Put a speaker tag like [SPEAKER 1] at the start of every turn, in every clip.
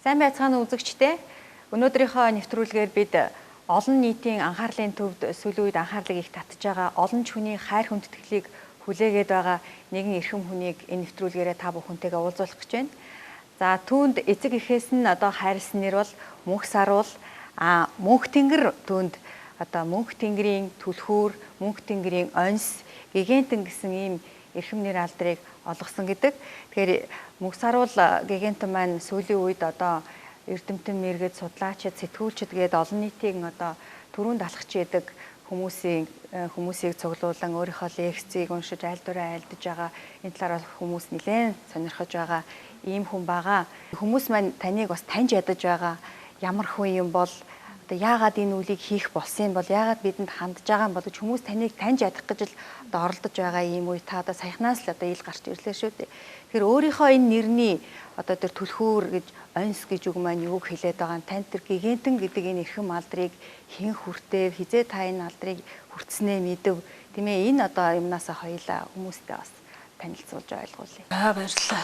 [SPEAKER 1] Сайн байцгаана уу үзэгчдээ. Өнөөдрийнхөө нэвтрүүлгээр бид олон нийтийн анхаарлын төвд сүүлийн үед анхаарлыг их татж байгаа олон ч хүний хайр хүндэтгэлийг хүлээгээд байгаа нэгэн эрхэм хүнийг энэ нэвтрүүлгээрээ та бүхэнтэйгээ уулзуулах гэж байна. За түүнд эцэг эхээс нь одоо хайрлсан нэр бол Мөнх Саруул, Мөнх Тэнгэр түүнд одоо Мөнх Тэнгэрийн түлхүүр, Мөнх Тэнгэрийн онс, Гэгэнтэн гэсэн ийм эрхэм нэр алдрыг олгосон гэдэг. Тэгэхээр Мөнх Саруул Гэгэнтэн маань сүүлийн үед одоо эрдэмтэн мэргэд судлаачид, сэтгүүлчид гээд олон нийтийн одоо түрүүнд алхаж идэг хүмүүсийг цуглуулан өөрийнхөө лекцийг уншиж айлдвараа айлдаж байгаа энэ талаар хүмүүс нэлээд сонирхож байгаа ийм хүн байгаа. Хүмүүс маань таныг бас таньж ядаж байгаа. Ямар хүн юм бол одоо яагаад энэ үлийг хийх болсон юм бол яагаад бидэнд хандж байгаа юм бол гэж хүмүүс таныг таньж ядах гэж л одоо оролдож байгаа ийм үе та одоо саяхнаас л одоо ил гарч ирлээ шүү дээ. Тэгэхээр өөрийнхөө энэ нэрний одоо тэр түлхүүр гэж онс гэж үг маань юуг хэлээд байгаа нь танд тэр гигантэн гэдэг энэ эрхэм алдрыг хэн хүртээв, хизээ та энэ алдрыг хүртснээ мэдэв, тийм ээ, энэ одоо юмнасаа хоёлаа хүмүүстээ бас танилцуулж ойлгуулъя.
[SPEAKER 2] За баярлалаа.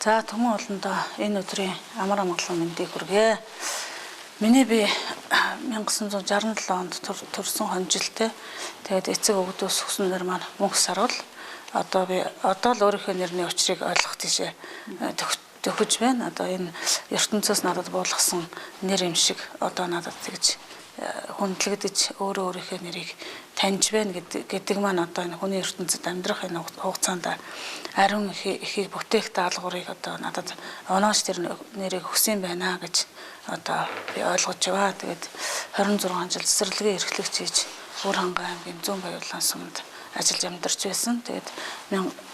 [SPEAKER 2] За түмэн олондоо энэ өдрийн амар амгалан мэндийг хүргэе. Миний би 1967 онд төрсэн хонжилтэй. Тэгээд эцэг өвгдөөс өгсөн нэр маань Мөнх Саруул. Одоо би одоо л өөрийнхөө нэрний учрыг ойлгох тийшээ төхөж байна. Одоо энэ ертөнцөөс надад буулгасан нэр юм шиг одоо надад тэгж хүндлэгдэж өөрөө өөрийнхөө нэрийг таньж байна гэдэг маань одоо энэ хүний ертөнцид амьдрах энэ хугацаанд ариун эхийг бүтээх даалгаврыг одоо надад онооч тэр нэрийг өгсөн байна гэж одоо би ойлгож байгаа. Тэгээд 26 жил цэцэрлэгийн эрхлэгч хийж Өвөр-Хангай аймгийн Зүүн Баярлалаа сумд ажиллаж амьдарч байсан. Тэгээд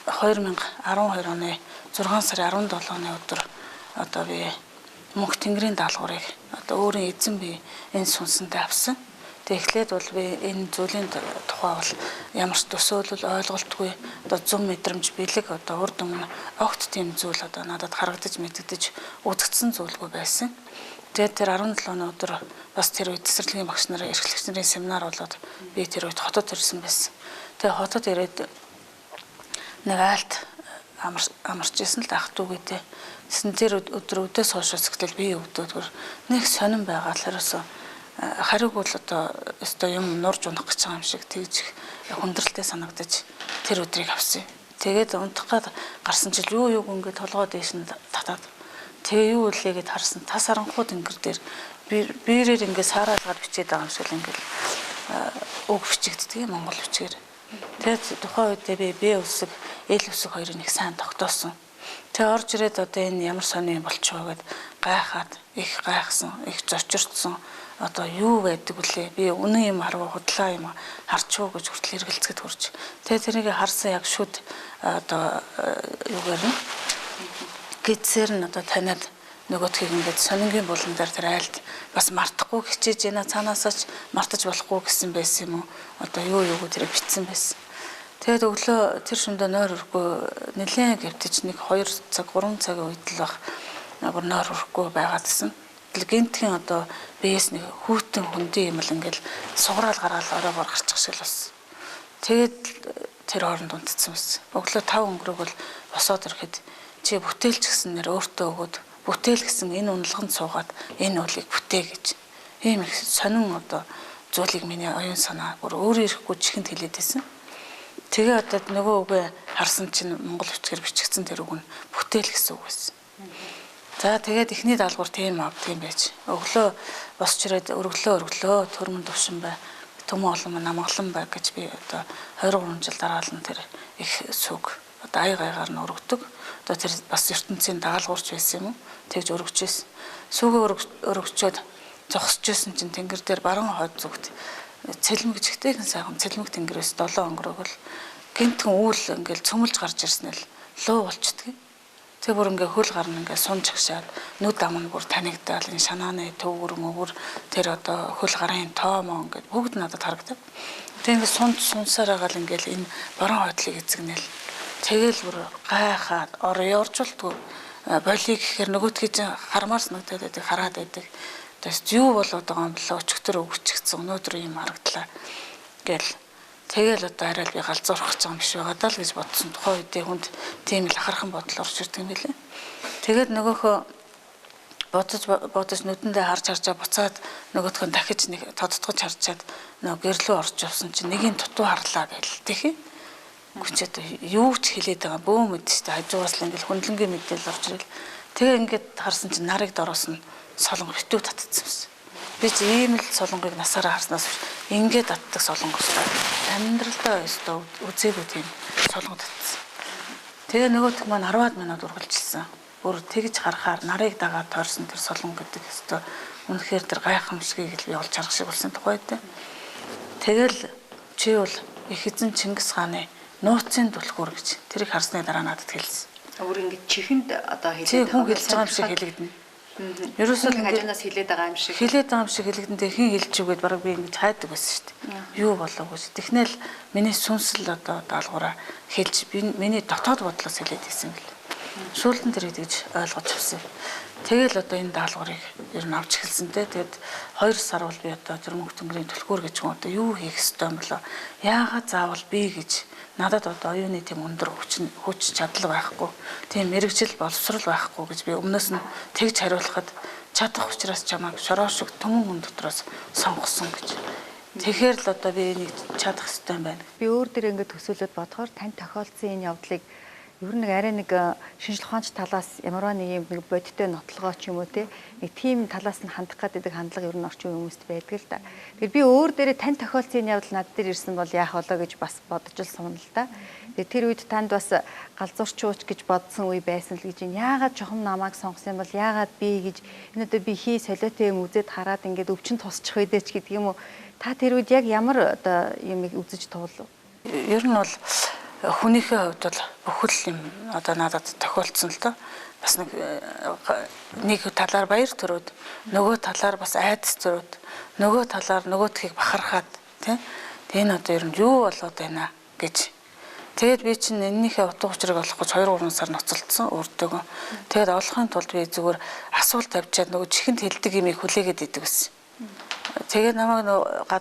[SPEAKER 2] 2012 оны 6 сарын 17-ны өдөр одоо би Мөнх Тэнгэрийн даалгаврыг одоо өөрийн эзэн би энэ сүнсэндээ авсан. Тэг эхлээд бол би энэ зүйлийн тухай бол ямар ч төсөөлөл ойлголтгүй одоо зун мэдрэмж бэлэг одоо урд өмнө огт тийм зүйл одоо надад харагдаж мэдэгдэж үзэгдсэн зүйлгүй байсан. Тэгээд тэр 17-ны өдөр бас тэр үед цэцэрлэгийн багш нарын эрхлэгч нарын семинар болоод би тэр үед хотод ирсэн байсан. Тэгээ хотод ирээд нэг айлт амарч исэн л ах дүүгээтэй. Тэсэн тэр өдөр өдөөс хойш сэтгэл би өвдөөд нэг сонин байгаа л ерөөсөө хариуг бол одоо өстой юм нурж унах гэж байгаа юм шиг тэгж хүндрэлтэй санагдаж тэр өдрийг авсан. Тэгээд унтах гад гарсан чил юу юуг ингээд толгой дээш нь татаад тэгээ юу үлээ гэд харсан тас харанхуй тэнгэр дээр биерээр ингээд саараалгаад бичээд байгаа юм шиг л ингээд үг бичигддэг монгол бичгээр. Тэгээд тухайн үедээ би Б үсэг, Л үсэг хоёрыг нэг сайн тогтоосон. Тэгээ орж ирээд одоо энэ ямар сони юм болчихоо гэд гайхаад их гайхсан, их зочирдсон. Одоо юу байдаг вүлээ? Би үнэн юм харав, худлаа юм харчуу гэж хүртэл эргэлзэхэд хүрч. Тэгээ тэрийг харсан яг шүд одоо юугаар нь гидсээр нь одоо таниад нөгөөдхийг ингээд сонингийн булан дээр тэр айлд бас мартахгүй хичээж байна. Цаанаасаа ч мартаж болохгүй гэсэн байсан юм уу? Одоо юу юуг тэрийг бичсэн байсан. Тэгээд өглөө тэр шөндөө нойр өрөхгүй нэлээд гівтэж нэг 2 цаг 3 цагийн үед л бах бүр нойр өрөхгүй байгаадсэн. Гинтхэн одоо биес нэг хүүтэн хөндий юм л ингээл сугараал гараал ороогоор гарчих шиг л болсон. Тэгээд тэр хооронд унтцсан байсан. Өглөө 5 өнгөрөг бол босоод ирэхэд чи бүтээлч гэсэн нэр өөртөө өгөөд бүтээл гэсэн энэ унлганд суугаад энэ үлийг бүтээ гэж ийм их сонин одоо зүйлийг миний оюун санаа бүр өөрөө ирэхгүй чихэнд хэлээд байсан. Тэгээ одоо нөгөө үгээ харсан чинь монгол бичгээр бичигдсэн тэр үг нь бүтээл гэсэн үг байсан. За тэгээд эхний даалгавар тийм авдаг юм байж. Өглөө босч ирээд өргөлөө төрмөн төвшин бай, төмөн олон маань амгалан бай гэж би одоо 23 жил дараалан тэр их сүг одоо аяг аягаар нь өргөдөг. Одоо тэр бас ертөнцийн даалгаварч байсан юм уу? Тэгж өргөж байсан. Сүгээ өргөчөөд зогсож байсан чинь тэнгэр дээр баруун хойд зүгт цэлмэг жигтэйхэн сайхан цэлмэг тэнгэрээс 7 өнгөрөөгөл гинтхэн үүл ингээл цөмөлж гарч ирсэн л луу болчдөг. Тэг бүр ингээ хөл гарна ингээ сун чагшаад нүд ам нь бүр танигдаал энэ шанааны төвгөр мөвгөр тэр одоо хөл гарын тоомоо ингээд бүгд надад харагдав. Тэг ингээ сун сунсаар агаал ингээл энэ баруун хойдлыг эзэгнэл. Тэгэл бүр гайхаад орёоржултгүй болиг гэхээр нөгөөдхий чинь хармаар санагдаад байдаг, хараад байдаг. Тэс юу болоод байгаа юм бэлээ өчигдөр өгчихсэн өнөөдөр юм харагдлаа гэл тэгэл одоо арай л би галзуурах гэж байгаа юм биш байгаа даа л гэж бодсон. Тухайн үедээ хүнд тийм л ахархан бодол орж ирдэг юм билээ. Тэгээд нөгөөхөө Бодож бодож нүдэндээ харж харжаа буцаад нөгөөх нь дахиж нэг тодтгож харчаад нөгөө гэрлүү орж явсан чинь нэгийн дутуу харлаа гэл тийх. Гүчээд юу ч хэлээд байгаа бөө мэд ч хажуугаас л ингээл хөндлөнгийн мэдээлэл орж ирэл. Тэгээ ингээд харсан чинь нарыг дороос нь солонго битүү татцсан юмсан. Би чи ийм л солонгыг насаараа харснаас ингээд татдаг солонгос та. Амьдралдаа өстөө үзээгүй тийм солонго татсан. Тэгээ нөгөөх маань 10-аад минут үргэлжилсэн. Бүр тэгж харахаар нарыг дагаад тойрсон тэр солонго гэдэг өстөө үнэхээр тэр гайхамшигыг л би олж харах шиг болсон тухай дээ. Тэгэл чи бол их эзэн Чингис хааны нууцын түлхүүр гэж тэрийг харсны дараа надад хэлсэн.
[SPEAKER 1] Өөр ингээд чихэнд одоо хэлээд
[SPEAKER 2] хүн хэлж байгаа юм шиг хэлэгдэнэ.
[SPEAKER 1] Ерөөсөө л хажуунаас хилээд байгаа юм шиг.
[SPEAKER 2] Хилээд байгаа юм шиг хэлэгдэн. Тэгээ хэн хэлж үгээд бараг би ингэж хайдаг байсан шүү дээ. Юу болов гэж. Тэгнээл миний сүнсэл одоо даалгавраа хэлж би миний дотоод бодлоос хэлээд ирсэн гэл. Сүүлд нь тэрийг тэгж ойлгож авсан. Тэгэл одоо энэ даалгаврыг ер нь авч эхэлсэн те. Тэгээд 2 сар бол би одоо тэр мөнх тэнгэрийн түлхүүр гэж хүн одоо юу хийх ёстой юм болоо. Яагаад заавал би гэж надад одоо оюуны тийм өндөр хүч чадал байхгүй, тийм мэрэгжил боловсрал байхгүй гэж би өмнөөс нь тэгж хариулахад чадах учраас чамайг шороо шиг түмэн хүн дотроос сонгосон гэж. Тэгэхээр л одоо би энийг чадах ёстой юм байна.
[SPEAKER 1] Би өөр дээр ингээд төсөөлөд бодохоор тань тохиолдсон энэ явдлыг ер нь нэг арай нэг шинжлэх ухаанч талаас ямарваа нэг юм нэг бодиттой нотлогоо ч юм уу те нэг тийм талаас нь хандах гэдэг хандлага ер нь орчин хүмүүст байдаг л да. Тэгэхээр би өөр дээрээ тань тохиолдсон энэ явдал над дээр ирсэн бол яах болоо гэж бас бодож л сумна л да. Тэгээ тэр үед танд бас галзуурчууч гэж бодсон үе байсан л гэж яагаад чухам намайг сонгосон юм бол яагаад би гэж энэ одоо би хий солиотой юм үзээд хараад ингээд өвчин тусчих үедээ ч гэдэг юм уу. Та тэр үед яг ямар одоо юмыг үзэж туулав?
[SPEAKER 2] Ер нь бол хүнийхээ хувьд бол бүхэл юм одоо надад тохиолдсон л доо. Бас нэг талаар баяр төрөөд, нөгөө талаар бас айдас төрөөд, нөгөө талаар нөгөөдхийг бахархаад тий. Тэгээ энэ одоо ер нь юу болоод байна гэж. Тэгээд би чинь энэнийхээ утга учирыг олох гэж 2-3 сар ноцолдсон өөртөөгөө. Тэгээд олохын тулд би зүгээр асуулт тавьчаад нөгөө чихэнд хэлдэг юмыг хүлээгээд идэг гэсэн. Тэгээд намайг нөгөө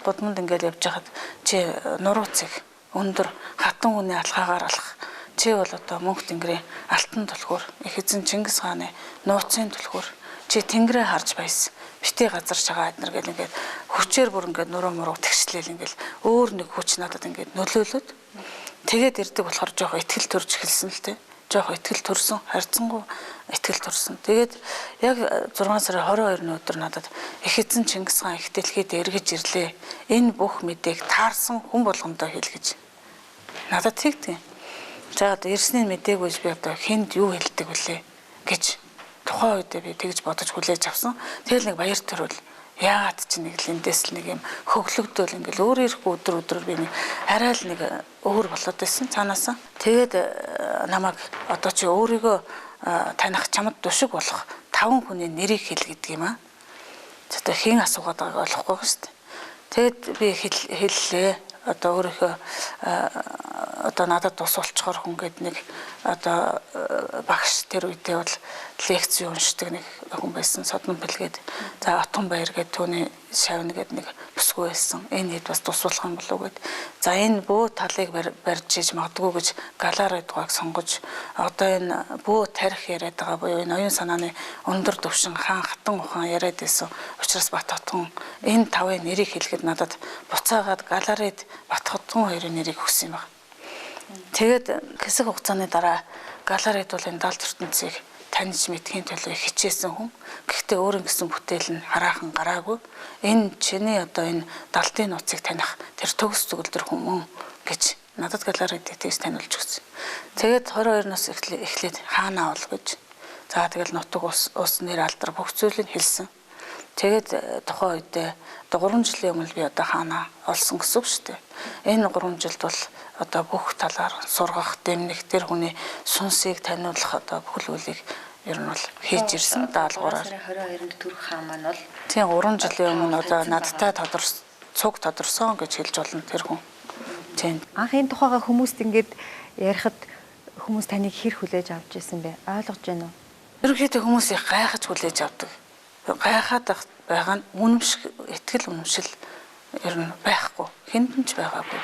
[SPEAKER 2] гудамд ингээл явж хахад чи нурууцыг өндөр хатан хүний алхаагаар алах. Чи бол одоо мөнх тэнгэрийн алтан түлхүүр, их эзэн Чингис хааны нууцын түлхүүр. Чи тэнгэрээ харж байсан. Битгий газар шагаа эднэр гэл ингээд хүчээр бүр ингээд нуруу муруу тэгшлээл ингээд өөр нэг хүч надад ингээд нөлөөлөд тэгээд ирдэг болохоор жоох итгэл төрж эхэлсэн л те. Жоох итгэл төрсөн, харьцангуй итгэл төрсөн. Тэгээд яг 6 сарын 22-ны өдөр надад их эзэн Чингис хаан их дэлхийд эргэж ирлээ. Энэ бүх мэдээг таарсан хүн болгондоо хэл гэж надад тэгдэг. За одоо ирснийг мдээгүй би одоо хүнд юу хэлдэг вүлээ гэж тухайн үедээ би тэгж бодож хүлээж авсан. Тэгэл нэг баяр төрөл. Яагаад чи нэг л эндээс л нэг юм хөглөгдөөл ингээл өөр ирэхгүй өдөр өдрөөр би нэг арай л нэг өөр болоод байсан цаанаасаа. Тэгээд намайг одоо чи өөрийгөө таних чамд душиг болох 5 хүний нэрийг хэл гэдэг юм аа. Одоо хэн асуугаад байгааг ойлгохгүй шүү дээ. Тэгээд би хэллээ. Одоо өөрийнхөө одоо надад тус болчхоор хүн гээд нэг одоо багш тэр үедээ бол лекц уншдаг нэг хүн байсан. Содон бэлгээд за Отгон баяр гээд түүний шавна гээд нэг бүсгүй байсан. Энэ хэд бас тус болох юм болов уу гэд. За энэ бөө талыг барьж иж магадгүй гэж галаар байдгааг сонгож одоо энэ бөө тарих яриад байгаа буюу энэ оюун санааны өндөр түвшин хаан хатан ухаан яриад байсан. Учраас Бат Хотгон энэ тавын нэрийг хэлэхэд надад буцаагаад галаарид Бат Хотгон хоёрын нэрийг өгсөн юм байна. Тэгээд хэсэг хугацааны дараа галаарид бол энэ далд ертөнцийг таньж мэдхийн төлөө хичээсэн хүн. Гэхдээ өөр ингэсэн бүтээл нь хараахан гараагүй. Энэ чиний одоо энэ далдын нууцыг таних тэр төгс төгөлдөр хүмүүн гэж надад галаарид тэгж таниулж өгсөн. Тэгээд 22 нас эхлээд хаанаа ол гэж. За тэгэл нутаг ус нэр алдар бүх зүйлийг хэлсэн. Тэгээд тухайн үедээ одоо 3 жилийн өмнө би одоо хаанаа олсон гэсэн үг шүү дээ. Энэ 3 жилд бол одоо бүх талаар сургах, дэмнэх, тэр хүний сүнсийг таниулах одоо бүхэл үйлийг ер нь бол хийж ирсэн даалгавраар.
[SPEAKER 1] 22-нд төрөх хаан маань бол
[SPEAKER 2] тийм 3 жилийн өмнө одоо надтай цуг тодорсон гэж хэлж болно тэр хүн. Тийм.
[SPEAKER 1] Анх энэ тухайга хүмүүст ингээд ярихад хүмүүс таныг хэр хүлээж авч ирсэн бэ? Ойлгож байна уу?
[SPEAKER 2] Ерөнхийдөө хүмүүс их гайхаж хүлээж авдаг. Гайхаад байгаа нь үнэмших, итгэл үнэмшил ер нь байхгүй. Хүнд нь ч байгаагүй.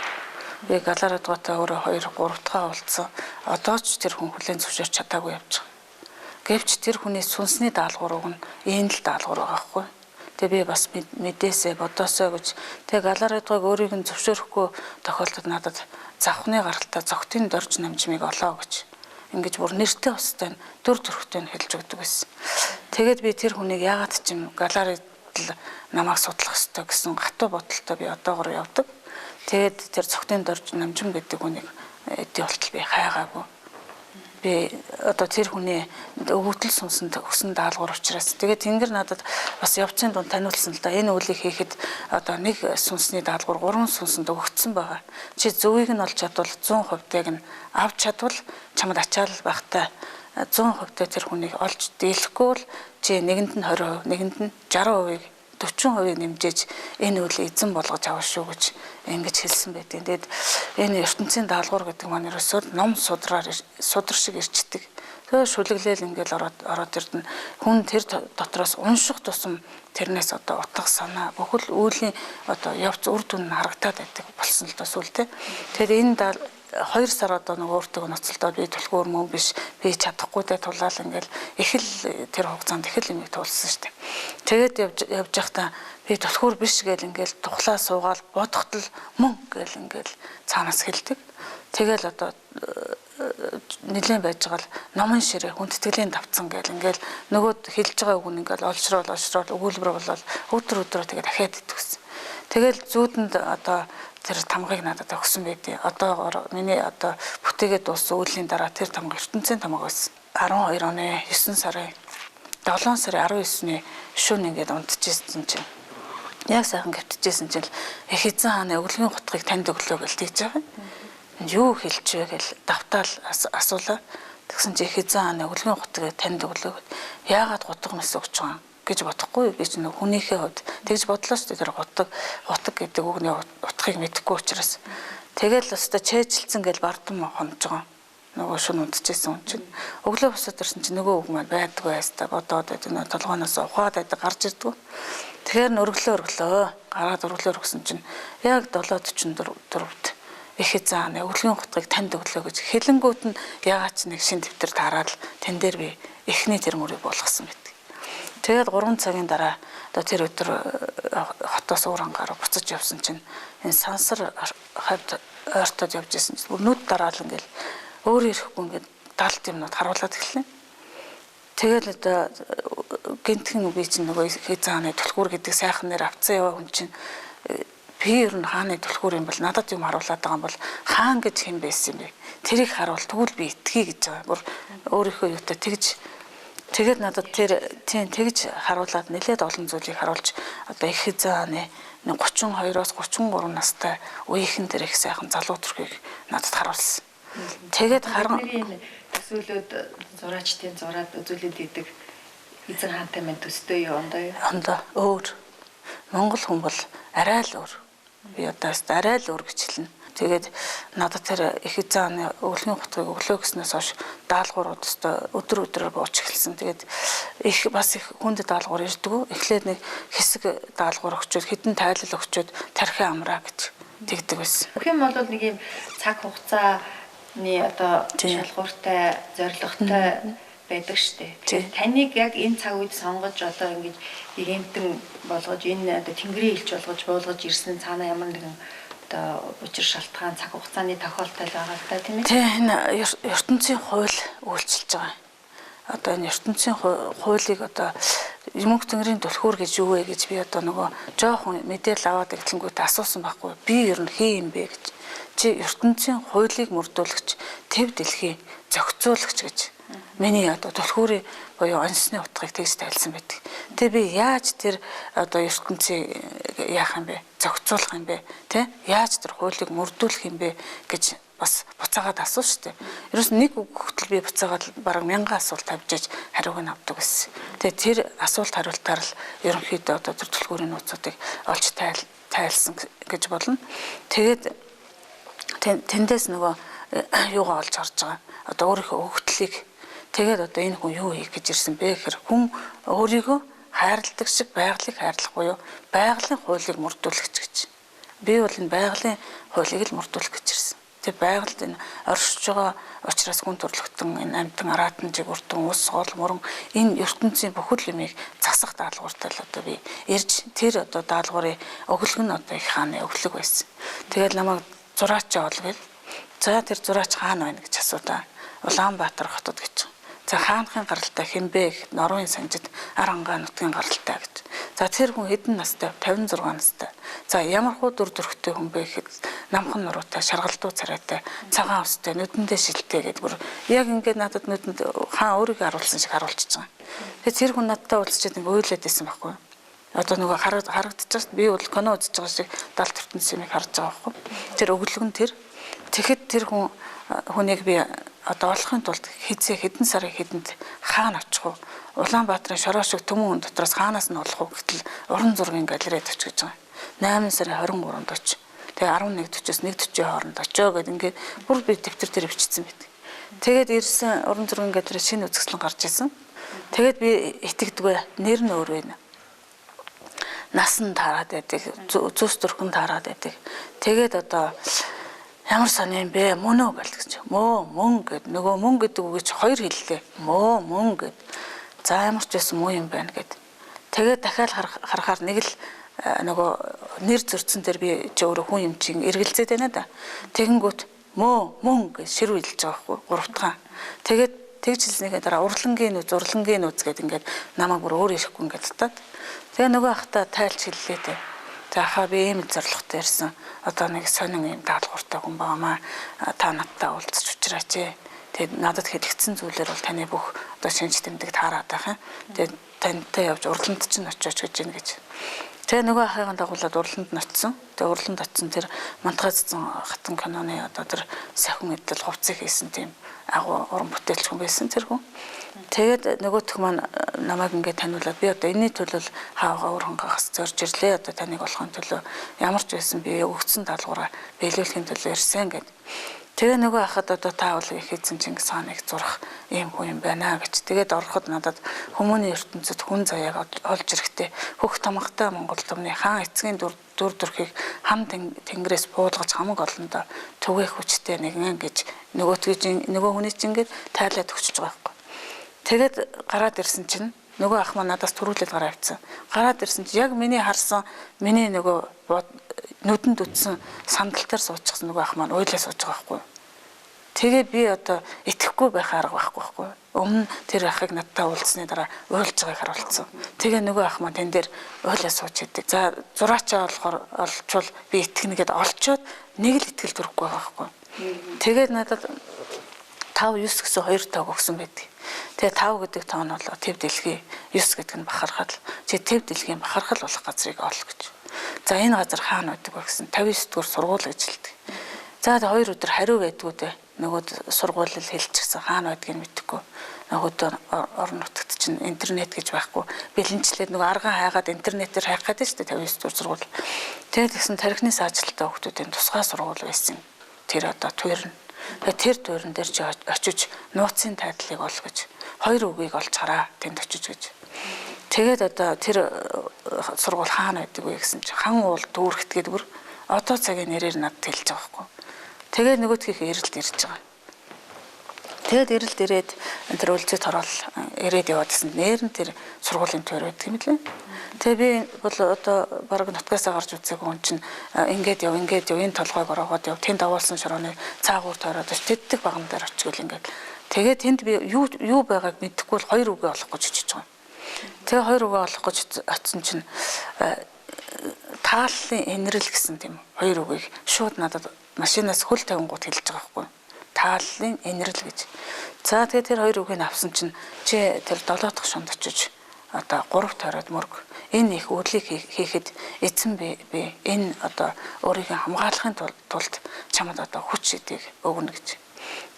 [SPEAKER 2] Би галаар дугаатай өөрөө 2 3 дахь уулзсан. Одоо ч тэр хүн хүлээн зөвшөөрч чадаагүй явж байгаа. Гэвч тэр хүний сүнсний даалгавар уг нь энэ л даалгавар байгаа хгүй. Тэгээ би бас мэдээсээ бодоосоо гэж тэгээ галарайдгыг өөрийг нь зөвшөөрөхгүй тохиолдолд надад завхны гаралтаа зогтын дорж намжмыг олоо гэж ингэж бүр нэртэй устай дүр төрхтэй нь хэлж өгдөг байсан. Тэгээд би тэр хүнийг яагаад ч юм галарайдл намайг судлах ёстой гэсэн гатуу бодолтой би одоогор явдаг. Тэгээд тэр цогтын дорж намжим гэдэг хүнийг эдийн болтол би хайгаагүй. Би одоо тэр хүний өвгөтөл сүнсэнд өгсөн даалгавар учраас тэгээд Тэнгэр надад бас явцын дунд таниулсан л да. Энэ үлийг хийхэд одоо нэг сүнсний даалгавар 3 сүнсэнд өгөгдсөн байгаа. Чи зөвийг нь олж чадвал 100%-ыг нь авч чадвал чамд ачаал багтай 100% тэр хүнийг олж дийлэхгүй бол чи нэгэнд нь 20%, нэгэнд нь 60%-ыг 40% нэмжээж энэ үлийг эзэн болгож авах шүү гэж ингэж хэлсэн байдаг. Тэгээд энэ ертөнцийн даалгавар гэдэг маань ерөөсөө ном судраар судар шиг ирчдэг. Тэгээ шүлэглээл ингээл ороод ирдэн. Хүн тэр дотроос унших тусам тэрнээс одоо утга санаа бүхэл үүлийн одоо явц үр дүн нь харагдаад байдаг болсон л доо сүлдээ. Тэгэхээр энэ 2 сар одоо нэг өөртөө ноцолдоод би түлхүүр мөн биш, би чадахгүй дэ тулаал ингээл их л тэр хугацаанд их л юмыг туулсан шүү дээ. Тэгээд явж байхдаа би түлхүүр биш гэл ингээл тухлаа суугаал бодоход л мөн гэл ингээл цаанаас хэлдэг. Тэгэл одоо нэлээд байж байгаа л номын ширээ хүндэтгэлийн давцсан гэл ингээл нөгөө хэлж байгаа үг нь ингээл олшрол өгүүлбэр болол өдөр өдрөө тэгээд дахиад итгэсэн. Тэгэл зүүдэнд одоо тэр тамгыг надад өгсөн байдیں۔ Одоогоор миний одоо бүтээгээд дууссан үйлийн дараа тэр тамга ертөнцийн тамга байсан. 12 оны 9 сарын 7 сарын 19-ний шөнө ингээд унтчихсэн чинь яг сайхан гівтчихсэн чинь их эзэн хааны өглөгийн гутгийг танд өглөө гэж тэгж байгаа. Юу хэлж вэ гэл давтаал асуулаа. Тэгсэн чинь их эзэн хааны өглөгийн гутгийг танд өглөө гэд. Яагаад гутга мэс өгч байгаа юм гэж бодохгүй би чинь хүнийхээ хувьд тэгж бодлоо шүү дээ. Тэр гутаг гэдэг үгний утгыг мэдэхгүй учраас тэгэл өстой чэйжилсэн гэж бардам хонж байгаа. Нөгөө шүн унтчихсэн хүн чинь өглөө босоод ирсэн чинь нөгөө үг маань байдгүй байстаа бодоод байдаг, нөгөө толгооноос ухаад байдаг, гарч ирдгүү. Тэгэхээр өргөлөө гараад өргөлөө өргөсөн чинь яг 7:44-т их эзэн хааны өглөөний гутгийг танд өглөө гэж хэлэнгүүт нь ягаад ч нэг шин дэвтэр таараад тэн дээр би эхний тэр мөрийг болгосон байдаг. Тэгээд 3 цагийн дараа одоо тэр өдөр хотоос уур ангаар буцаж явсан чинь энэ сансар хавьд ойртоод явж исэн чинь бүр нүд дараал ингээл өөр ирэхгүй ингээд далд юмнууд харуулад эхэллээ. Тэгэл одоо гинтхэн би чинь нөгөө эзэн хааны түлхүүр гэдэг сайхан нэр авцсан яваа хүн чинь би ер нь хааны түлхүүр юм бол надад юм харуулад байгаа юм бол хаан гэж хэн байсан юм бэ? Тэрийг харуул тэгвэл би итгэе гэж байгаа. Бүр өөрийнхөө юутай тэгж тэгээд надад тэр тийм тэгж харуулад нэлээд олон зүйлийг харуулж одоо их эзэн хааны 32-оос 33 настай үеийнхэн тэр их сайхан залуу төрхийг надад харуулсан. Тэгээд харан
[SPEAKER 1] төсөөлөд зураачдын зураад үзүүлээд идэг эзэн хаантай мань төстэй юу ондоо юу?
[SPEAKER 2] Ондоо өөр. Монгол хүн бол арай л өөр. Би одоо арай л өөр гэж хэлнэ. Тэгээд надад тэр их эзэн хааны өглөөний гутгийг өглөө гэснээс хойш даалгаврууд өстой өдөр өдрөөр бууч эхэлсэн. Тэгээд их бас их хүнд даалгавар ирдэггүй. Эхлээд нэг хэсэг даалгавар өгчөөд хэдэн тайлал өгчөөд тархи амраа гэж тэгдэг байсан.
[SPEAKER 1] Бүх юм бол нэг юм цаг хугацааны одоо шалгууртай, зорилготой байдаг штэ. Тэгэхээр таныг яг энэ цаг үед сонгож одоо ингэж ирэмтэн болгож энэ одоо тэнгэрийн элч болгож буулгаж ирсэн цаанаа ямар нэгэн одоо учир шалтгаан цаг хугацааны тохиолдол байгаа л да тийм ээ.
[SPEAKER 2] Тийм энэ ертөнцийн хууль үйлчилж байгаа. Одоо энэ ертөнцийн хуулийг одоо мөнх тэнгэрийн түлхүүр гэж юу вэ гэж би одоо нөгөө жоохон мэдээлэл аваад эхлэнгүүт асуусан байхгүй. Би ер нь хий юм бэ гэж. Чи ертөнцийн хуулийг мөрдүүлэгч, төв дэлхийн зохицуулагч гэж. Миний одоо түлхүүрийн буюу онцны утгыг тэгж тайлсан байдаг. Тэгээ би яаж тэр одоо ертөнцийг яах юм бэ? Зохицуулах юм бэ? Тэ? Яаж тэр хуулийг мөрдүүлэх юм бэ гэж бас буцаагаад асуу штэ. Ерөөс нэг үг хөтөл би буцаагаад бараг 1000 асуулт тавьж аж хариуг нь авдаг гэсэн. Тэгээ тэр асуулт хариултаар л ерөнхийдөө одоо тэр түлхүүрийн нууцуудыг олж тайлсан гэж болно. Тэгээд тэндээс нөгөө юугаа олж харж байгаа. Одоо өөрийнхөө өгтлийг тэгээд одоо энэ хүн юу хийх гэж ирсэн бэ гэхээр хүн өөрийгөө хайрладаг шиг байгалийг хайрлах буюу байгалийн хуулийг мөрдүүлэх гэж. Би бол энэ байгалийн хуулийг л мөрдүүлэх гэж ирсэн. Тэр байгальд энэ оршиж байгаа учраас хүн төрлөختөн энэ амьтан араатан жигүртэн ус гол мөрөн энэ ертөнцийн бүхэл юмыг засах даалгавартай л одоо би ирж тэр одоо даалгаврын өглөг нь одоо их хааны өглөг байсан. Тэгэл намайг зураач ол гэл. За тэр зураач хаана байна гэж асуудаа. Улаанбаатар хотод гэж. За хаанхын гаралтай хинбэ гэхэд Норуун санжид Арангаа нутгийн гаралтай гэж. За тэр хүн хэдэн настай? 56 настай. За ямар хуу дүр төрхтэй хүн бэ гэхэд намхан нуруутай, шаргалдуу царайтай, цагаан устай, нүдэндээ шилтэй гэдэг бүр яг ингээд надад нүдэнд хаан өөрийгөө харуулсан шиг харуулчихж байгаа. Тэгээ тэр хүн надтай уулзчихэд ингээд уйлаад байсан байхгүй юу? Одоо нөгөө харагдчихаж би бол кино үзэж байгаа шиг далд ертөнц юмыг харж байгаа байхгүй. Тэр өглөг нь тэр. Тэгэхэд тэр хүн хүнийг би одоо олохын тулд хизээ хэдэн сарын хэдэнд хаана очих вэ? Улаанбаатарын шороо шиг төмөн хүн дотроос хаанаас нь олох вэ гэтэл уран зургийн галерейд очих гэж байгаа. 8 сарын 23-нд оч. Тэгээ 11:40-оос 1:40-ийн хооронд очоо гэд ингээд бүр би дэвтэр дээр бичсэн байдаг. Тэгээд ирсэн уран зургийн галерей шинэ үзэсгэлэн гарч ирсэн. Тэгээд би итгэдэггүй нэр нь өөр байна. Нас нь таарад байдаг, зүс төрхөн таарад байдаг. Тэгээд одоо ямар сони юм бэ? Мөн үү гэл гэж. Мөө, мөн гэд. Нөгөө мөн гэдэг үгийг чи хоёр хэллээ. Мөө, мөн гэд. За ямар ч байсан муу юм байна гэд. Тэгээд дахиад харахаар нэг л нөгөө нэр зөрчсөн дээр би чи өөрөө хүн юм чинь эргэлзээд байна да. Тэгэнгүүт мөө, мөн гэж ширүү хэлж байгаа байхгүй гурав дахь. Тэгээд тэгж хэлснийхээ дараа урлангийн нүз, урлангийн нүз гэд ингээд намайг бүр өөр ирэхгүй ингээд татаад. Тэгээ нөгөө ахта тайлч хэллээ дээ. За хаа би ийм л зорилготой ирсэн. Одоо нэг сонин ийм даалгавартай хүн байгаамаа. Та надтай уулзч учраач ээ. Тэгээд надад хэлэгдсэн зүйлээр бол таны бүх одоо шинж тэмдэг таарад байх юм. Тэгээд тантай явж урланд чинь очиоч гэж ийн гэж. Тэгээ нөгөө ахыгаа дагуулад урланд нь очисон. Тэгээ урланд очисон тэр мантгай цэцэн хатан киноны одоо тэр сахин эдэл хувцсыг хийсэн тийм агуу уран бүтээлч хүн байсан тэр хүн. Тэгээд нөгөөх маань намайг ингээд таниулаад би одоо энэний төлөө хаавга өөр хангаас зорж ирлээ. Одоо таныг олохын төлөө ямар ч байсан би өгсөн даалгавраа биелүүлэхийн төлөө ирсэн гэд. Тэгээ нөгөө ахад одоо та бол их эзэн Чингис хааныг зурах ийм хүн юм байна гэж. Тэгээд ороход надад хүмүүний ертөнцид хүн заяаг олж ирэхдээ хөх тамгатай Монгол түмний хаан эцгийн дүр төрхийг хам тэнгэрээс буулгаж хамаг олондоо түгээх хүчтэй нэгэн гэж нөгөөтгий нөгөө хүний чинь ингээд тайлаад өгчөж байгаа байхгүй. Тэгээд гараад ирсэн чинь нөгөө ах маань надаас түрүүлээд гараа авцсан. Гараад ирсэн чинь яг миний харсан миний нөгөө нүдэнд үтсэн сандал дээр суучихсан нөгөө ах маань уйлаа сууж байгаа байхгүй. Тэгээ би одоо итгэхгүй байх арга байхгүй байхгүй. Өмнө тэр ахыг надтай уулзсны дараа уйлж байгааг харуулсан. Тэгээ нөгөө ах маань тэн дээр уйлаа сууж идэг. За зураачаа болохоор олчвол би итгэнэ гэд олчоод нэг л итгэл төрөхгүй байгаа байхгүй. Тэгээд надад 5 9 гэсэн хоёр тоог өгсөн байдаг. Тэгээ 5 гэдэг тоо нь бол төв дэлхий, 9 гэдэг нь бахархал. Чи төв дэлхийн бахархал болох газрыг ол гэж. За энэ газар хаана байдаг вэ гэсэн 59 дугаар сургууль гэж хэлдэг. За хоёр өдөр хариу байдгүй дээ. Нөгөө сургууль л хэлчихсэн хаана байдгийг мэдэхгүй. Нөгөөдөө орон нутагт чинь интернет гэж байхгүй. Бэлэнчлээд нөгөө аргаан хайгаад интернетээр хайх гэдэг шүү дээ 59 дугаар сургууль. Тэгээд тэгсэн тархины саажилттай хүмүүсийн тусгай сургууль байсан. Тэр одоо туйрна. Тэгээд тэр туйран дээр чи очиж нууцын тайдлыг ол гэж хоёр үгийг олж хараа тэнд очиж гэж. Тэгээд одоо тэр сургууль хаана байдаг вэ гэсэн чи хан уул дүүрэгт гэдэг бүр одоо цагийн нэрээр надад хэлж байгаа байхгүй. Тэгээд нөгөөдхийнх эрэлт ирж байгаа. Тэгээд эрэлт ирээд тэр өлзөт орол ирээд яваад гэсэн нэр нь тэр сургуулийн тойр байдаг юм лээ. Тэгээ би бол одоо бараг нутгаасаа гарч үзээгүй хүн чинь ингээд яв, ингээд яв, энэ толгойг ороогоод яв, тэнд давуулсан шорооны цаагуур тойроод тэддэг баган дээр очгол ингээд. Тэгээд тэнд би юу байгааг мэдэхгүй л хоёр үгээ олох гэж очиж байгаа. Тэгээ хоёр үгээ олох гэж очисон чинь тааллын энэрэл гэсэн тийм хоёр үгийг шууд надад машинаас хөл тавингууд хэлж байгаа байхгүй. Тааллын энэрэл гэж. За тэгээ тэр хоёр үгийг авсан чинь чи тэр долоо дахь шонд очиж одоо 3 тойроод мөрг. Энэ их үйлийг хийхэд эзэн би энэ одоо өөрийгөө хамгаалахын тулд чамд одоо хүч шидийг өгнө гэж.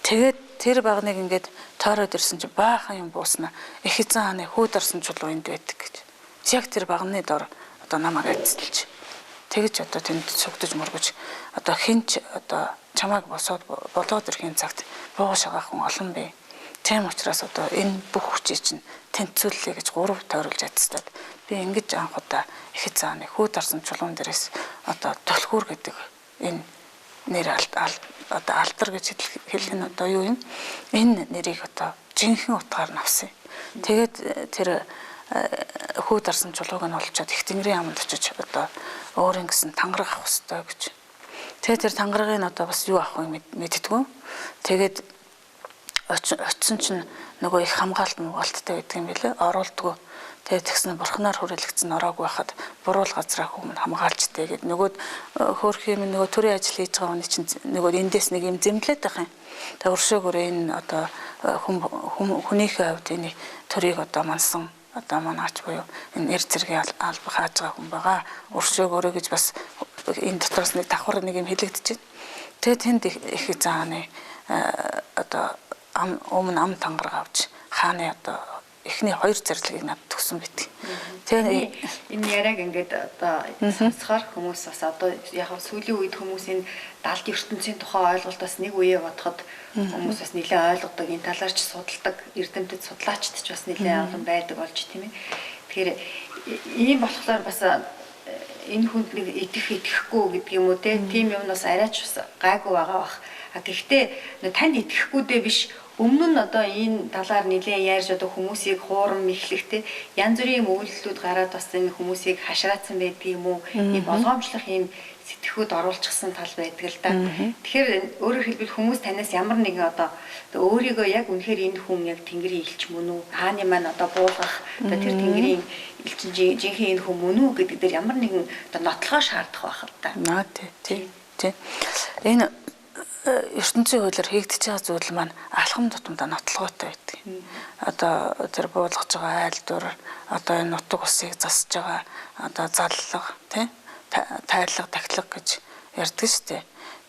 [SPEAKER 2] Тэгээд тэр багныг ингээд тойроод ирсэн чинь баахан юм буусна. Их эзэн хааны хүү дарсан чулуу энд байдаг гэж. Яг тэр багны дор одоо намайг эцэлж. Тэгэж одоо тэнд сүгдэж мөргөж одоо хинч одоо чамайг босоод болоод ирэхийн цагт буу шагаах хүн олон бий. Тийм учраас одоо энэ бүх хүчийг чинь тэнцвүүллээ гэж гурав тойруулж адислаад би ингэж анх удаа их эзэн хааны хүү дарсан чулуун дээрээс одоо түлхүүр гэдэг энэ нэр одоо алдар гэж хэлэх нь одоо юу юм? Энэ нэрийг одоо жинхэнэ утгаар нь авсан. Тэгээд тэр хүү дарсан чулууг нь олчоод их тэнгэрийн аманд очиж одоо өөрийн гэсэн тангараг авах ёстой гэж. Тэгээд тэр тангарагыг одоо бас юу авах вэ мэддэггүй. Тэгээд очисон чинь нөгөө их хамгаалт мугаалттай байдаг юм билээ. Оруулдаггүй. Тэгээд тэгсэн бурхнаар хүрээлэгдсэн ороогүй байхад буруул газраа хүмүүн хамгаалж тэ гэд нөгөө хөөрх юм нөгөө төрийн ажил хийж байгаа хүний чинь нөгөө эндээс нэг юм зэмлээд байх юм. Тэгээд өршөөгөөр энэ одоо хүнийхээ хувьд энэ төрийг одоо мансан одоо манаач буюу энэ эр зэргийн алба хааж байгаа хүн байгаа. Өршөөгөөрэй гэж бас энэ дотроос нэг давхар нэг юм хэлэгдэж байна. Тэгээд тэнд их зааны одоо өмнө ам тангараг авч хааны одоо эхний хоёр зэрлэгийг надад өгсөн байт.
[SPEAKER 1] Тэгээ энэ яриаг ингээд одоо сонсохоор хүмүүс бас одоо яг сүүлийн үед хүмүүс энэ далд ертөнцийн тухай ойлголт бас нэг үе бодоход хүмүүс бас нэлээд ойлгодог, энэ талаар ч судалдаг, эрдэмтэд судлаачд ч бас нэлээд олон байдаг болж тийм ээ. Тэгэхээр ийм болохоор бас энэ хүнд нэг идэх идэхгүй гэдэг юм уу те, тийм юм бас арайч бас гайгүй байгаа бах. А гэхдээ танд идэхгүйдээ биш, өмнө нь одоо энэ талаар нэлээд ярьж одоо хүмүүсийг хуурам мэхлэхтэй янз бүрийн үйлдэлүүд гараад бас энэ хүмүүсийг хашраацсан байдаг юм уу? Ийм болгоомжлох ийм сэтгхүүд оруулчихсан тал байдаг л да. Тэгэхээр өөрөөр хэлбэл хүмүүс танаас ямар нэгэн одоо өөрийгөө яг үнэхээр энэ хүн яг тэнгэрийн элч мөн үү? Хааны маань одоо буулгах одоо тэр тэнгэрийн элчин жинхэнэ энэ хүн мөн үү гэдэг дээр ямар нэгэн одоо нотлогоо шаардах байх л да.
[SPEAKER 2] Наа тий. Тий. Энэ ертөнцийн хуулиар хийгдэж байгаа зүйл маань алхам тутамдаа нотлогоотой байдаг. Одоо тэр буулгаж байгаа айлдвар, одоо энэ нутаг усыг засаж байгаа одоо заллага, тий, тайлга, тахилга гэж ярьдаг шүү дээ.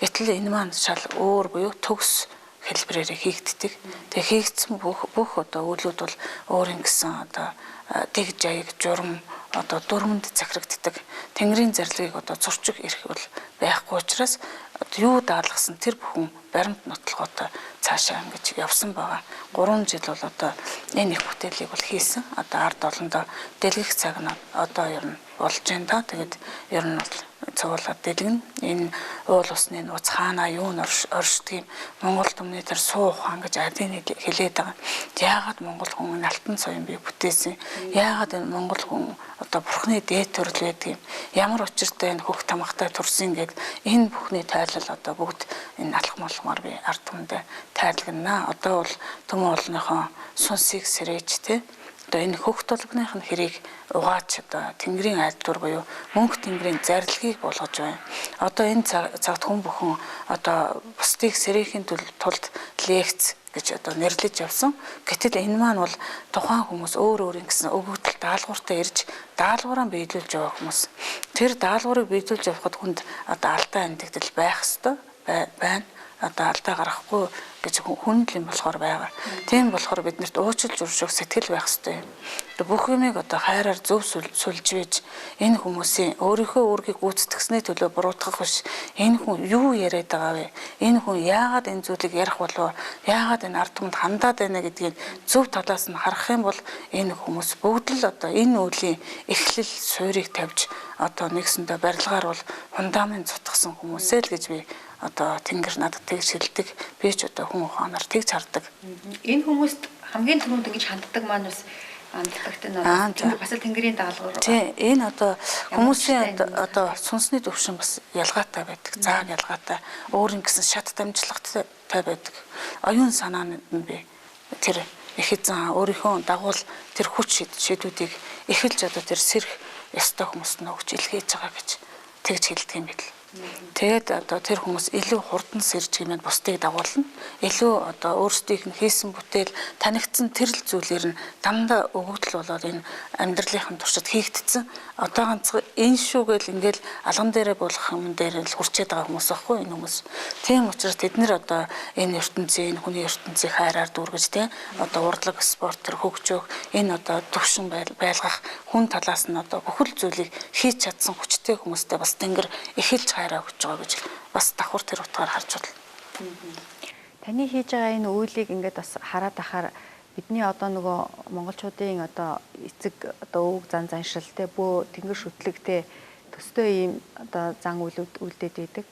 [SPEAKER 2] Гэтэл энэ маань шал өөр буюу төгс хэлбэрээр хийгддэг. Тэгээ хийгдсэн бүх одоо үйлүүд бол өөрийн гэсэн одоо дэг жаяг, журам одоо дүрмэнд захирагддаг. Тэнгэрийн зарлигийг одоо зурчих эрх бол байхгүй учраас юу даалгасан тэр бүхэн баримт нотлогоотой цаашаа ингэж явсан байгаа. 3 жил бол одоо энэ их бүтээлийг бол хийсэн. Одоо ард олондоо дэлгэх цаг нь одоо ер нь болж байна да. Тэгээд ер нь бол цуглаад дэлгэнэ. Энэ уул усны нууц хаанаа юу н оршдог юм. Монгол түмний тэр суу ухаан гэж ардын хэлээд байгаа. Яагаад монгол хүн алтан соён бий бүтээсэн? Яагаад энэ монгол хүн одоо бурхны дээд төрөл байдаг юм? Ямар учиртай энэ хөх тамгатай төрсөн гэд энэ бүхний тайлал одоо бүгд энэ алхам алхмаар би ард түмэндээ тайлгнаа. Одоо бол түмэн олныхоо сүнсийг сэрээж тэ одоо энэ хөх толгоных нь хэрийг угаач одоо тэнгэрийн айлдвар буюу мөнх тэнгэрийн зарилгийг болгож байна. Одоо энэ цагт хүн бүхэн одоо бусдыг сэрээхийн тулд лекц гэж одоо нэрлэж явсан. Гэтэл энэ маань бол тухайн хүмүүс өөр өөрийн гэсэн өгөгдөл даалгавартай ирж даалгавраа биелүүлж явах хүмүүс. Тэр даалгаврыг биелүүлж явахад хүнд одоо алдаа эндэгдэл байх ёстой байна. Одоо алдаа гаргахгүй гэж хүн л юм болохоор байгаа. Тийм болохоор биднэрт уучлж өршөөх сэтгэл байх ёстой юм. Одоо бүх юмыг одоо хайраар зөв сүлж вэж энэ хүмүүсийн өөрийнхөө үүргийг гүйцэтгсэний төлөө буруутгах биш. Энэ хүн юу яриад байгаа вэ? Энэ хүн яагаад энэ зүйлийг ярих болов? Яагаад энэ ард түмэнд хандаад байна гэдгийг зөв талаас нь харах юм бол энэ хүмүүс бүгд л одоо энэ үеийн эхлэл суурийг тавьж одоо нэгсэндээ барилгаар бол фундамент цутгсан хүмүүсээ л гэж би одоо тэнгэр надад тэгж хэлдэг. Би ч одоо хүн ухаанаар тэгж хардаг.
[SPEAKER 1] Энэ хүмүүст хамгийн түрүүнд ингэж ханддаг маань бас амтлагт нь бас л тэнгэрийн даалгавар.
[SPEAKER 2] Тийм, энэ одоо хүмүүсийн одоо сүнсний төвшин бас ялгаатай байдаг. Зааг ялгаатай. Өөрийн гэсэн шат дамжлагатай байдаг. Оюун санаанд нь би тэр их эзэн өөрийнхөө дагуул тэр хүч шийдвүүдийг эхэлж одоо тэр сэрх ёстой хүмүүст нь өгч илгээж байгаа гэж тэгж хэлдэг юм бэл. Тэгээд одоо тэр хүмүүс илүү хурдан сэрж гэмээр бусдыг дагуулна. Илүү одоо өөрсдийнх нь хийсэн бүтээл танигдсан тэр л зүйлээр нь дандаа өгөгдөл болоод энэ амьдралынхын туршид хийгдсэн. Одоо ганцхан энэ шүү гэл ингээл алган дээрээ буулгах юм дээр л хүрчээд байгаа хүмүүс байхгүй энэ хүмүүс. Тийм учраас тэд нэр одоо энэ ертөнцийн, энэ хүний ертөнцийг хайраар дүүргэж тэ одоо урдлаг, спорт төр хөгжөөх, энэ одоо төвшин байлгах хүн талаас нь одоо бүхэл зүйлийг хийж чадсан хүчтэй хүмүүстэй бас тэнгэр эхэлж хайраа өгч байгаа гэж бас давхар тэр утгаар харж байна.
[SPEAKER 1] Таны хийж байгаа энэ үйлийг ингээд бас хараад ахаар бидний одоо нөгөө монголчуудын одоо эцэг одоо өвөг зан заншил те бөө тэнгэр шүтлэгтэй төстэй ийм одоо зан үйлүүд үлдээд байдаг.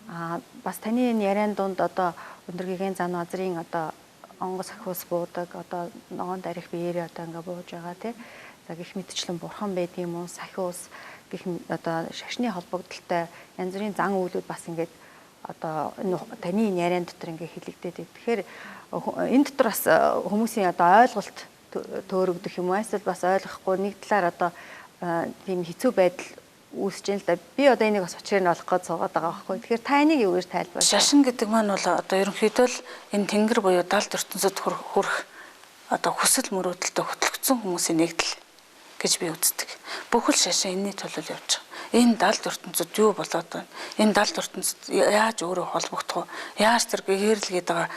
[SPEAKER 1] Бас таны энэ яриан дунд одоо өндөр гэгээн зан базрын одоо онгоц сахиус буудаг, одоо ногоон дарих биеэрээ одоо ингээ бууж байгаа тий. За гих мэтчлэн бурхан байдгийм уу, сахиус гих одоо шашны холбогдолтой янз бүрийн зан үйлүүд бас ингээд одоо таны энэ яриан дотор ингээ хэлэгдээд байна. Тэгэхээр энэ дотор бас хүмүүсийн одоо ойлголт төөрөгдөх юм уу, эсвэл бас ойлгохгүй нэг талаар одоо тийм хэцүү байдал үүсэж байна л да. Би одоо энийг бас учрыг нь олох гэж суугаад байгаа байхгүй. Тэгэхээр та энийг юу гэж тайлбарлах вэ?
[SPEAKER 2] Шашин гэдэг маань бол одоо ерөнхийдөө л энэ тэнгэр буюу далд ертөнцид хүрэх одоо хүсэл мөрөөдөлтөд хөтлөгдсөн хүмүүсийн нэгдэл гэж би үздэг. Бүхэл шашин энэний төлөө явж байгаа. Энэ далд ертөнцид юу болоод байна? Энэ далд ертөнцид яаж өөрөө холбогдох вэ? Яаж тэр гэгэрэл гэдэг байгаа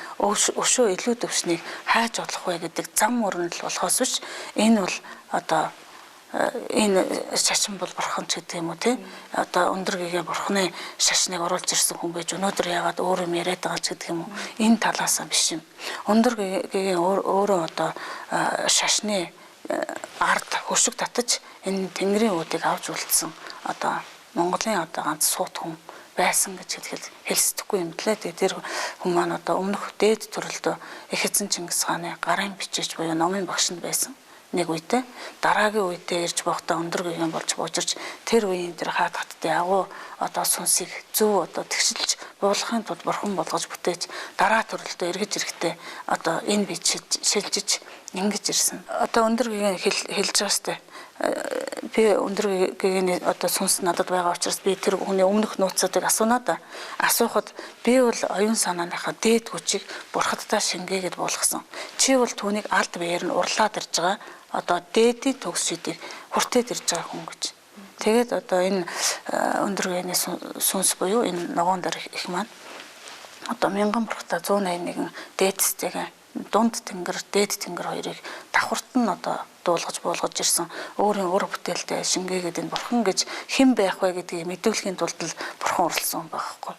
[SPEAKER 2] өшөө илүү төвшнийг хайж олох вэ гэдэг зам мөрөн л болохоос биш энэ бол одоо энэ шашин бол бурхан ч гэдэг юм уу тий. Одоо өндөр гэгээ бурханы шашныг оруулж ирсэн хүн байж өнөөдөр яагаад өөр юм яриад байгаа ч гэдэг юм уу. Энэ талаасаа биш юм. Өндөр гэгээ өөрөө одоо шашны ард хөшиг татаж энэ тэнгэрийн үүдийг авч үлдсэн одоо Монголын одоо ганц суут хүн байсан гэж хэлэхэд хэлсдэхгүй юм лээ. Тэгээ тэр хүн маань одоо өмнөх дээд төрөлдөө их эзэн Чингис хааны гарын бичээч буюу номын багш нь байсан. Нэг үедээ дараагийн үедээ ирж байхдаа өндөр гэгээн болж буужирч тэр үеийн тэр хаад хаттын агуу одоо сүнсийг зөв одоо тэгшилж буулгахын тулд бурхан болгож бүтээж дараа төрөлдөө эргэж ирэхдээ одоо энэ бие шилжиж ингэж ирсэн. Одоо өндөр гэгээн хэлж байгаа сте. Би өндөр гэгээний одоо сүнс надад байгаа учраас би тэр хүний өмнөх нууцуудыг асуунаа да. Асуухад би бол оюун санааныхаа дээд хүчийг бурхадтай шингээгээд буулгасан. Чи бол түүнийг алд биеэр нь урлаад ирж байгаа. Одоо дээдийн төгс шидийг хүртээд ирж байгаа хүн гэж. Тэгээд одоо энэ өндөр гэгээний сүнс буюу энэ ногоон дээр их маань одоо мянган бурхтай 181 дээдстэйгээ дунд тэнгэр, дээд тэнгэр хоёрыг давхарт нь одоо дуулгаж буулгаж ирсэн өөрийн ур бүтээлтэй шингээгээд энэ бурхан гэж хэн байх вэ гэдгийг мэдүүлэхийн тулд л бурхан уралсан байхгүй.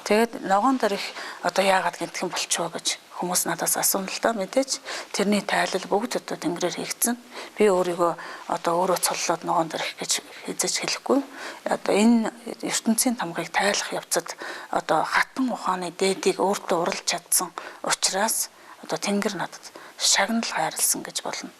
[SPEAKER 2] Тэгээд ногоон дээр их одоо яагаад гинтхэн болчихоо гэж хүмүүс надаас асууна л да мэдээж тэрний тайлал бүгд одоо тэнгэрээр хийгдсэн. Би өөрийгөө одоо өөрөө цоллоод ногоон дээр их гэж хизээж хэлэхгүй. Одоо энэ ертөнцийн тамгыг тайлах явцад одоо хатан ухааны дээдийг өөртөө уралж чадсан учраас одоо тэнгэр надад шагнал хайрлсан гэж болно.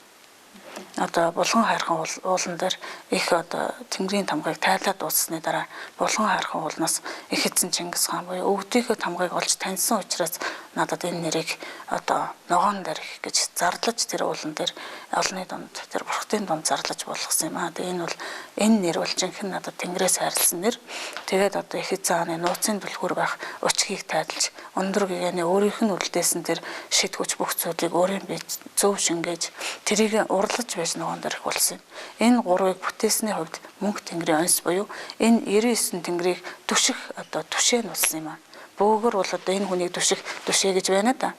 [SPEAKER 2] Одоо булган хайрхан уулан дээр их одоо тэнгэрийн тамгыг тайлаад дууссны дараа булган хайрхан уулнаас их эзэн Чингис хаан буюу өвдийнхөө тамгыг олж таньсан учраас надад энэ нэрийг одоо ногоон дээр их гэж зарлаж тэр уулан дээр олонны дунд тэр бурхтын дунд зарлаж болгосон юм аа. Тэгээ энэ бол энэ нэр бол жинхэнэ надад тэнгэрээс хайрлсан нэр. Тэгээд одоо их эзэн хааны нууцын түлхүүр байх өчгийг тайлж өндөр гэгээний өөрийнх нь үлдээсэн тэр шид хүч бүх зүйлийг өөрийн бие зөв шингээж тэрийг урлаж байж ногоон дээр их болсон юм. Энэ гурвыг бүтээсний хувьд мөнх тэнгэрийн онс буюу энэ 99 тэнгэрийг түших одоо түшээ нь болсон юм аа. Бөөгөр бол одоо энэ хүнийг түших түшээ гэж байна да.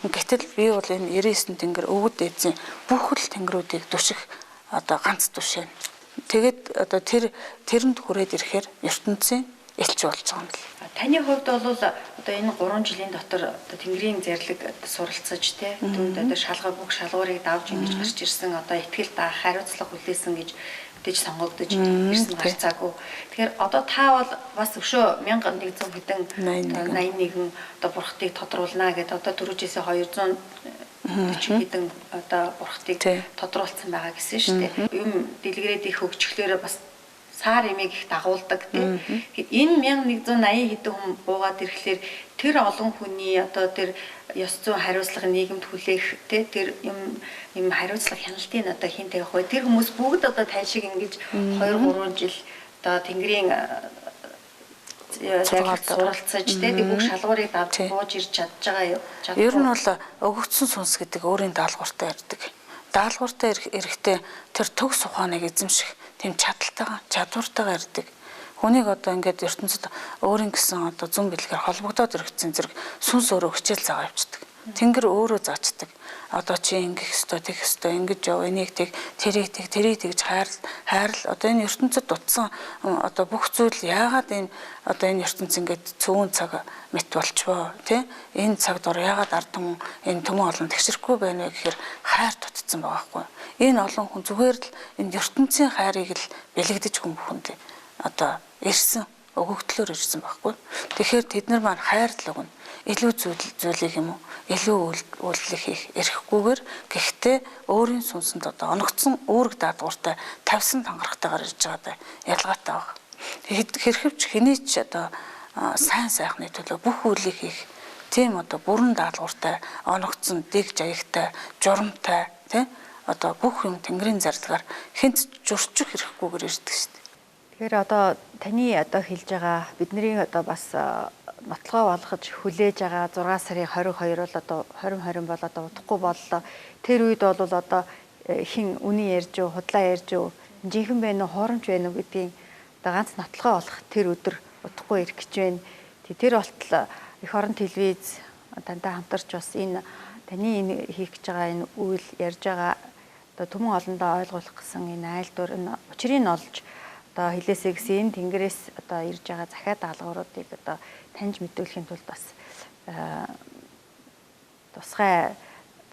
[SPEAKER 2] Гэтэл би бол энэ 99 тэнгэр өвөд эзэн бүх л тэнгэрүүдийг түших одоо ганц түшээ. Тэгээд одоо тэрэнд хүрээд ирэхээр ертөнцийн элч болж байгаа юм л.
[SPEAKER 1] Таны хувьд бол одоо энэ 3 жилийн дотор одоо тэнгэрийн зарлиг суралцаж те түүнд одоо шалгуур бүх шалгуурыг давж ингэж гарч ирсэн одоо итгэл даах хариуцлага хүлээсэн гэж мэдээж сонгогдож ирсэн гарцаагүй. Тэгэхээр одоо та бол бас өшөө 1100 хэдэн 81 одоо бурхтыг тодруулнаа гэдээ одоо түрүүжээсээ 240 хэдэн одоо бурхтыг тодруулсан байгаа гэсэн шүү дээ. Юм дэлгэрээд их хөгжиглөөрөө бас сар эмийг их дагуулдаг тийм. Энэ 1180 хэдэн хүн буугаад ирэхлээр тэр олон хүний одоо тэр ёс зүйн хариуцлага нийгэмд хүлээх тий тэр юм хариуцлага хяналтыг одоо хэн тавих вэ? Тэр хүмүүс бүгд одоо тань шиг ингэж 2 3 жил одоо тэнгэрийн суралцаж тий тэг бүх шалгуурыг давж бууж ирж чадж байгаа юу?
[SPEAKER 2] Ер нь бол өгөгдсөн сүнс гэдэг өөрийн даалгавартай ирдэг. Даалгавартай ирэхдээ тэр төгс ухааныг эзэмших тийм чадалтайгаа, чадвартайгаа ирдэг. Хүнийг одоо ингээд ертөнцид өөрийн гэсэн одоо зүүн бэлгээр холбогдоод иргэцэн зэрэг сүнс өөрөө хичээл заагаа явцдаг. Тэнгэр өөрөө заачдаг. Одоо чи ингэх ёстой, тэгэх ёстой, ингэж яв, энийг тэг, тэрийг тэг, тэрийг тэгж хайрл. Одоо энэ ертөнцид дутсан одоо бүх зүйл яагаад энэ одоо энэ ертөнц ингээд цөөн цаг мэт болчвоо, тий? Энэ цаг дор яагаад ард түмэн энэ түмэн олон тэгшрэхгүй байна вэ гэхээр хайр дутцсан байгаа байхгүй. Энэ олон хүн зүгээр л энэ ертөнцийн хайрыг л бэлэгдэж хүн бүхэнд одоо ирсэн. Өгөгдлөөр ирсэн байхгүй. Тэгэхээр тэд нар маань хайрлаг нь илүү зүйлийг юм уу илүү үйлдэл хийх эрхгүйгээр гэхдээ өөрийн сүнсэнд одоо оногдсон үүрэг даалгавартай тавьсан тангарахтайгаар ирж байгаатай ялгаатай баг. Хэрхэвч хэний ч одоо сайн сайхны төлөө бүх үйлийг хийх тийм одоо бүрэн даалгавартай оногдсон дэг жаягтай журамтай тий одоо бүх юм Тэнгэрийн зарлагаар хинт зөрчих хэрэггүйгээр ирдэг шүү дээ.
[SPEAKER 1] Тэгэхээр одоо таны одоо хэлж байгаа бидний одоо бас нотлогоо болгож хүлээж байгаа 6 сарын 22 бол одоо 2020 бол одоо удахгүй боллоо. Тэр үед бол одоо хин үнэн ярьж юу, худлаа ярьж юу, жинхэнэ байна уу, хуурамч байна уу гэдгийн одоо ганц нотлогоо болох тэр өдөр удахгүй ирэх гэж байна. Тэр болтол эх орон телевиз тантай хамтарч бас энэ таны энэ хийх гэж байгаа энэ үйл ярьж байгаа одоо түмэн олондоо ойлгуулах гэсэн энэ айлдвар энэ учрыг нь олж одоо хэлээсээ гэсэн энэ Тэнгэрээс одоо ирж байгаа захиа даалгавруудыг одоо таньж мэдүүлэхийн тулд бас тусгай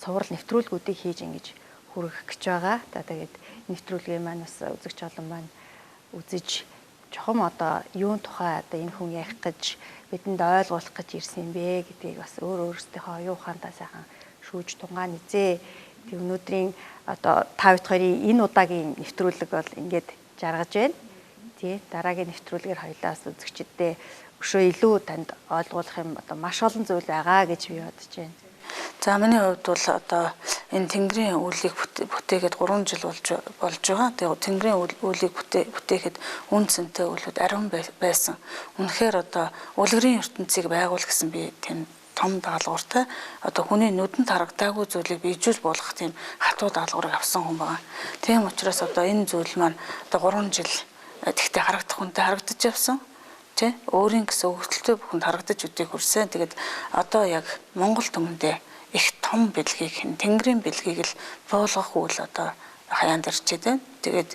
[SPEAKER 1] цуврал нэвтрүүлгүүдийг хийж ингэж хүргэх гэж байгаа. За тэгээд нэвтрүүлгээ маань бас үзэгч олон маань үзэж чухам одоо юун тухай одоо энэ хүн ярих гэж бидэнд ойлгуулах гэж ирсэн юм бэ гэдгийг бас өөр өөрсдийнхөө оюун ухаантаа сайхан шүүж тунгаа низээ. Тэг өнөөдрийн одоо та бид хоёрын энэ удаагийн нэвтрүүлэг бол ингээд жаргаж байна. Тий, дараагийн нэвтрүүлгээр хоёлаас үзэгчдээ өшөө илүү танд ойлгуулах юм одоо маш олон зүйл байгаа гэж би бодож байна.
[SPEAKER 2] За миний хувьд бол одоо энэ Тэнгэрийн үйлийг бүтээгээд 3 жил болж байгаа. Тэгээ Тэнгэрийн үйлийг бүтээхэд үн цэнтэй үйлүүд ариун байсан. Үнэхээр одоо үлгэрийн ертөнцийг байгуул гэсэн би тийм том даалгавартай одоо хүний нүдэнд харагдаагүй зүйлийг биежүүл болгох тийм хатуу даалгаврыг авсан хүн байгаа. Тийм учраас одоо энэ зүйл маань одоо 3 жил тэгтээ харагдах хүнтэй харагдаж явсан. Тэ өөрийн гэсэн өгөгдөлтэй бүхэнд харагдаж үдийг хүрсэн. Тэгээд одоо яг Монгол түмэндээ их том бэлгийг Тэнгэрийн бэлгийг л буулгах үйл одоо хаяанд ирчээд байна. Тэгээд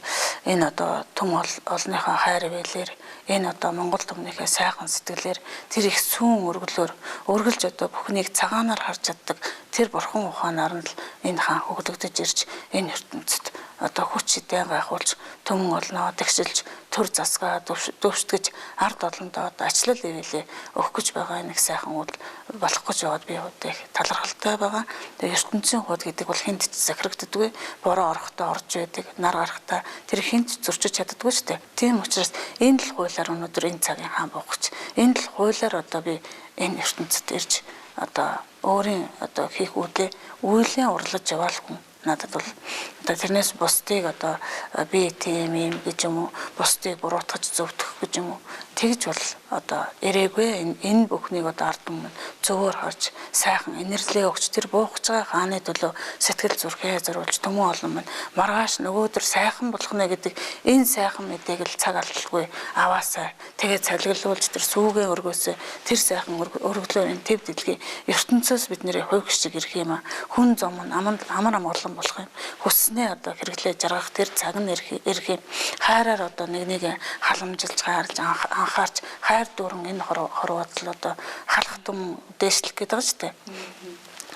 [SPEAKER 2] энэ одоо түм олныхоо хайр ивэлээр энэ одоо Монгол түмнийхээ сайхан сэтгэлээр тэр их сүүн өргөлөөр өргөлж одоо бүхнийг цагаанаар харж чаддаг тэр бурхан ухаанаар нь л энэ хаан хөглөгдөж ирж энэ ертөнцид одоо хүч хідэн гайхуулж түмэн олноо тэгшилж төр засгаа дөвштгэж ард олондоо одоо ачлал ивэлээ өгөх гэж байгаа нэг сайхан үйл болох гэж байгаад би хувьд их талархалтай байгаа. Тэгээ ертөнцийн хууд гэдэг бол хинт ч захирагддаггүй, бороо орохдоо орж байдаг, нар гарахдаа тэр хинт зөрчиж чаддаггүй шүү дээ. Тийм учраас энэ л хуулиар өнөөдөр энэ цагийн хаан буугч. Энэ л хуулиар одоо би энэ ертөнцид ирж одоо өөрийн одоо хийх үйлээ үйлийн урлаж яваал хүн. Надад бол одоо тэрнээс бусдыг одоо би тийм юм гэж юм уу, бусдыг буруутгаж зөвтгөх гэж юм уу, тэгж бол одоо ирээгүй. Энэ бүхнийг одоо ард түмэн зөвөр харж сайхан энерлээ өгч тэр буух гэж байгаа хааны төлөө сэтгэл зүрхээ зориулж түмэн олон мань маргааш нөгөөдөр сайхан болох нэ гэдэг энэ сайхан мэдээг л цаг алдалгүй аваасаа тэгээ цалиглуулж тэр сүүгээ өргөөсөө тэр сайхан өргөлөөр энэ төв дэлхийн ертөнцөөс бидний хувь гişиг ирэх юм а. Хүн зам нь амар амгалан болох юм. Хүснээ одоо хэрэглээ жаргах тэр цаг нь ирэх юм. Хайраар одоо нэг нэг халамжилж хайрлж анхаарч хайр дүүрэн энэ хорвоодлол одоо халах түм дээшлэх гэдэг байгаа шүү дээ.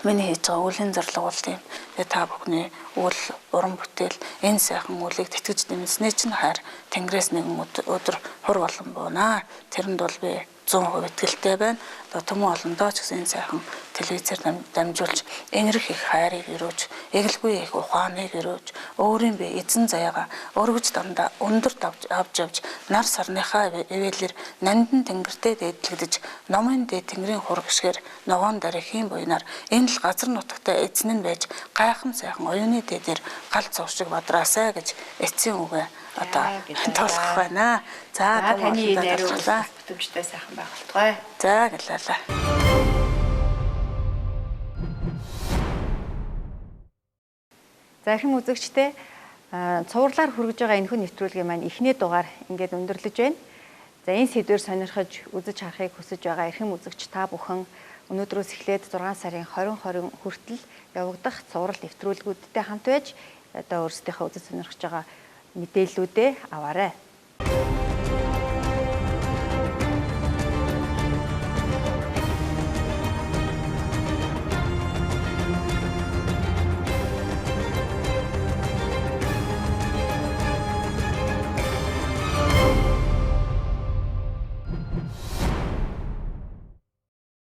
[SPEAKER 2] Миний хийж байгаа үлийн зорилго бол тийм. Тэгээ та бүхний үйл уран бүтээл энэ сайхан үлийг тэтгэж дэмжсэний чинь хайр Тэнгэрээс нэгэн өдөр хур болон буунаа. Тэрэнд бол би 100% итгэлтэй байна. Одоо түмэн олондоо ч гэсэн энэ сайхан телевизээр дамжуулж энэрх их хайрыг өрөөж, эгэлгүй их ухааныг өрөөж, өөрийн бие эзэн заяагаа өргөж дандаа өндөр авч явж нар сарныхаа ивэлэр нандин тэнгэртээ дээдлэгдэж номын дээд тэнгэрийн хураг гişгээр ногоон дарихийн буйнаар энэ л газар нутагтай эзэн нь байж гайхан сайхан оюуны дээдээр гал цов шиг бадраасай гэж эцсийн үгээ одоо тулгах байна. За
[SPEAKER 1] таны энэ ариун бүтэмжтэй сайхан байх болтугай.
[SPEAKER 2] За гэлээлээ.
[SPEAKER 1] За эрхэм үзэгчдээ цувралаар хүргэж байгаа энэхүү нэвтрүүлгийн маань эхний дугаар ингээд өндөрлөж байна. За энэ сэдвээр сонирхож үзэж харахыг хүсэж байгаа эрхэм үзэгч та бүхэн өнөөдрөөс эхлээд 6 сарын 20 хүртэл явагдах цуврал нэвтрүүлгүүдтэй хамт байж одоо өөрсдийнхөө үзэж сонирхож байгаа мэдээллүүдээ аваарай.